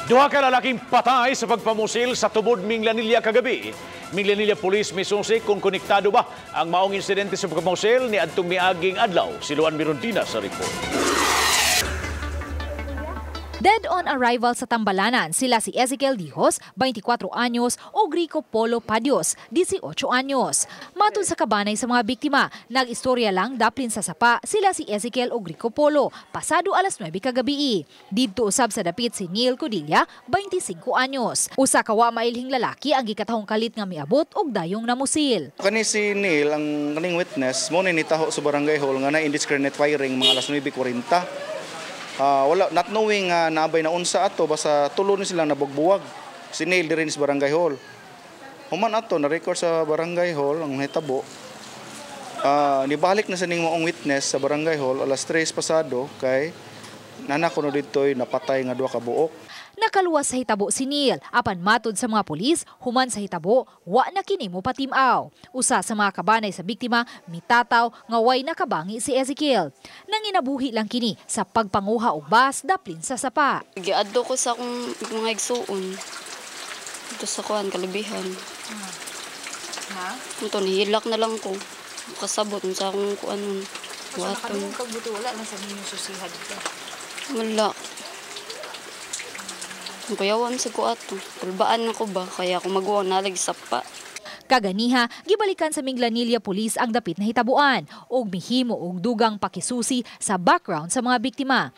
Duha ka lalaking patay sa pagpamusil sa tubod Minglanilla kagabi. Minglanilla Police misusi kung konektado ba ang maong insidente sa pagpamusil ni adtong miaging adlaw. Si Luan Mirondina sa report. Dead on arrival sa Tambalanan sila si Ezekiel Dijos, 24 anyos, o Rico Polo Padios, 18 anyos. Matod sa kabanay sa mga biktima, nag-istorya lang daplin sa sapa sila si Ezekiel o Rico Polo, pasado alas 9 kagabi. Didto usab sa dapit si Neil Codilla, 25 anyos. Usa ka wa mailhing lalaki ang gikatahong kalit nga miabot og dayong namusil. Kani si Neil, ang kaning witness, mo ni nitaho sa barangay hall nga na indiscriminate firing mga alas 9:40. Wala, not knowing nga nabay na unsa ato, basta tulo ni sila nabugbuwag. Si Neil diri sa barangay hall. Human ato na record sa barangay hall ang hitabo. Nibalik na sa ning maong witness sa barangay hall alas 3 pasado kay nana kuno didto'y napatay nga duha ka buok. Nakaluwas sa hitabo si Neil, apan matod sa mga pulis, human sa hitabo, wa na kini mo patimaw. Usa sa mga kabanay sa biktima, mitataw nga way nakabangi si Ezekiel. Nanginabuhi lang kini sa pagpanguha og bus daplin sa sapa. Giadto ko sa akong mga igsuon. Dito sa kuan kalibihan. Ha? Ito, nihilak na lang ko. Kasabot sa akong kuan nun. So Buhaton. nakadungog kag buto, wala na sa ninyo susihad dito. Wala. Ang kuyawan sa ko ato. Kulbaan na ko ba? Kaya ako magawa nalag sapa. Kaganiha, gibalikan sa Minglanilla Police ang dapit na hitabuan ug mihimo og dugang pakisusi sa background sa mga biktima.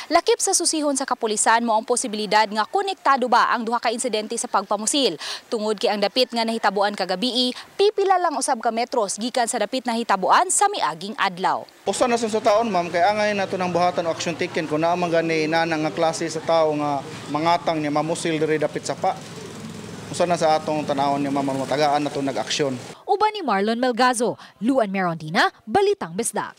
Lakip sa susihon sa kapulisan mo ang posibilidad nga konektado ba ang duha ka insidente sa pagpamusil. Tungod kay ang dapit nga nahitabuan kagabii, pipila lang usab ka metros gikan sa dapit na hitabuan sa miaging adlaw. Usa na sa taon, ma'am, kay angay nato ng buhatan o action taken kung naa man gani nana nga klase sa tao nga mangatang niya mamusil diri dapit sapa. Usa na sa atong tanawon niya, ma'am, matagaan nato nag-aksyon. Uban ni Marlon Melgazo, Luan Merondina, Balitang Bisdak.